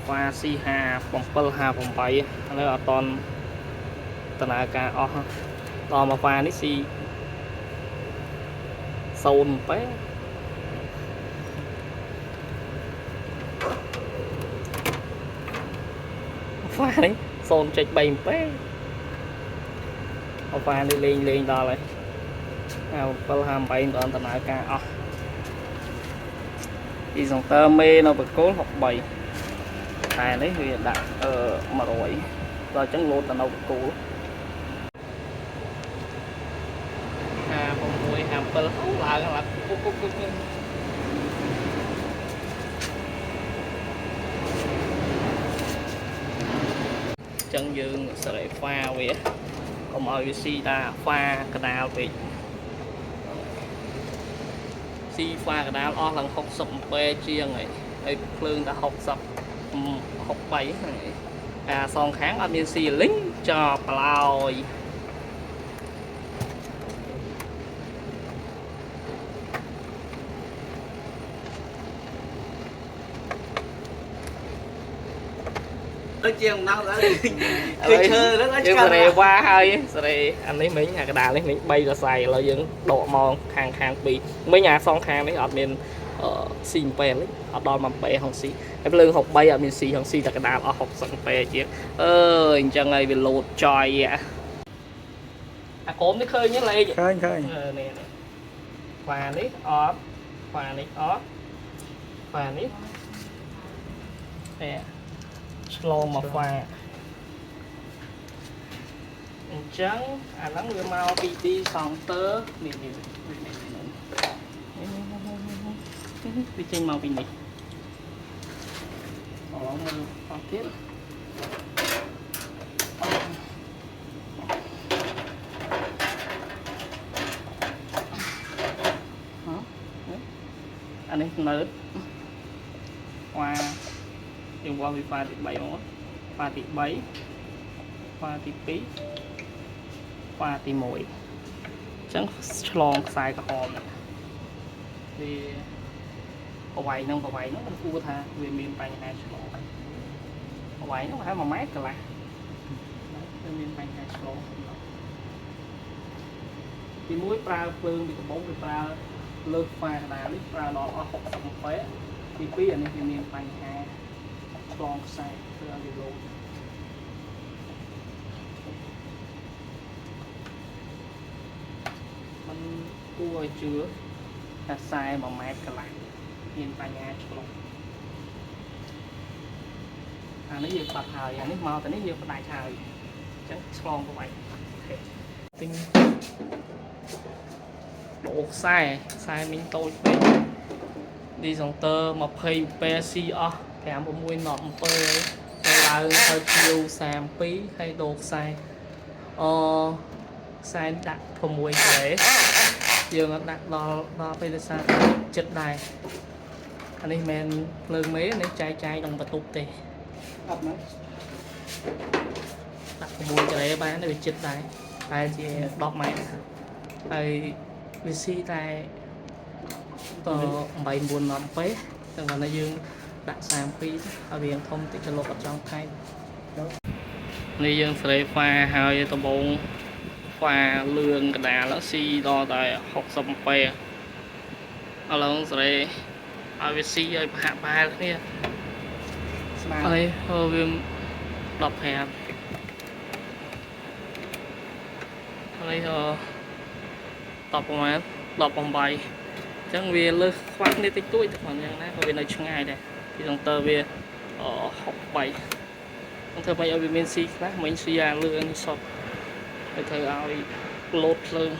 ហ្វា C57 58ឥឡូវអត់តន់ដំណើរការអស់ដល់មកហ្វានេះ C 0ពេហ្វានេះ0.3ពេហ្វានេះលេងលេងដល់ហើយ57 58មិនដល់ដំណើរការអស់ទីសង្ទ័រមេនៅបកគោល63តែនេះវាដាក់អឺ100ដល់អញ្ចឹងលោតទៅនៅបកគោល56 57ហូឡើងឡើងពុកពុកពុកអញ្ចឹងយើងសេរីហ្វាវាកុំឲ្យវាស៊ីតាហ្វាកដាលពេកស៊ីហ្វាកដាលអស់ឡើង60ពេជាងហើយហើយភ្លើងតែ60 63ហ្នឹងឯងអាសងខាងអត់មានស៊ីលីងចប់ប្លោយ ដូចជាអំណោតហើយឃើញឈើហ្នឹង យើងសេរីវ៉ាហើយសេរីអានេះមិញអាកដាលនេះមិញ3សរសៃឥឡូវយើងដកមកខាងខាង2មិញអាសងខាងនេះអត់មានអឺស៊ី7ទេអត់ដល់1ពេហងស៊ីហើយភ្លើង63អត់មានស៊ីហងស៊ីតែកដាលអស់60ពេជាងអើយអញ្ចឹងហើយវាលោតចយអាកុំនេះឃើញទេលេខ ឃើញឃើញ អឺនេះនេះហ្វានេះអត់ហ្វានេះអត់ហ្វានេះនេះឆ្លងមកហ្វាអញ្ចឹងអាហ្នឹងវាមកពីទីសង់ទ័រនេះនេះនេះនេះនេះវាចេញមកពីនេះអងមើលអត់ទៀតហ៎អានេះនៅហ្វាយើងវាស់ពីហ្វាទី3មកហ្វាទី3ហ្វាទី2ហ្វាទី1អញ្ចឹងឆ្លងខ្សែក្រហមហ្នឹងវាប្រវែងហ្នឹងប្រវែងហ្នឹងមិនគួរថាវាមានបញ្ហាឆ្លងប្រវែងហ្នឹងប្រហែល1ម៉ែត្រកន្លះវាមានបញ្ហាឆ្លងទី1ប្រើភ្លើងពីដំបូងវាប្រើលើកហ្វាកណ្ដាលនេះប្រើដល់អស់60ពេទី2អានេះវាមានបញ្ហាឆ្លងខ្សែធ្វើឲ្យវាលោតมันគួរឲ្យជឿថាខ្សែ1ម៉ែត្រកន្លះមានបញ្ហាឆ្លងអានេះយើងបាត់ហើយអានេះមកទៅនេះយើងផ្ដាច់ហើយអញ្ចឹងឆ្លងប្រវែង OK ទិញដូរខ្សែខ្សែមីងតូចពេកឌីសង់ទ័រ20ពេស៊ីអស់5 6ណប់7ទៅឡើងទៅ Q32 ហើយដូរខ្សែអខ្សែដាក់6ក្រេយើងអត់ដាក់ដល់ដល់ពេលដោយសារចិត្តដែរអានេះមិនមែនភ្លើងមេនេះចែកចាយក្នុងបន្ទប់ទេ អត់មក ដាក់6ក្រេបានវាចិត្តដែរតែជា10ម៉ែត្រហើយវាស៊ីតែត8 9ណប់ពេតែគាត់ថាយើងដាក់32ទៅឲ្យវាធំតិចចលុកអត់ចង់ថែមនេះយើងស្រេហ្វាហើយដំបងហ្វាលឿងកដាលស៊ីដល់តែ60ពេឥឡូវស្រេឲ្យវាស៊ីឲ្យប្រហាក់ប្រហែលគ្នា ស្មើ ហើយវា15ហើយអ10ប្រហែល18អញ្ចឹងវាលើសខ្វះគ្នាតិចតួចតែគ្រាន់យ៉ាងណាក៏វានៅឆ្ងាយដែរពីដងតើវា63ខ្ញុំធ្វើម៉េចឲ្យវាមានស៊ីខ្លះមិញស៊ីអាលឿននេះសុទ្ធហើយធ្វើឲ្យលោតភ្លើង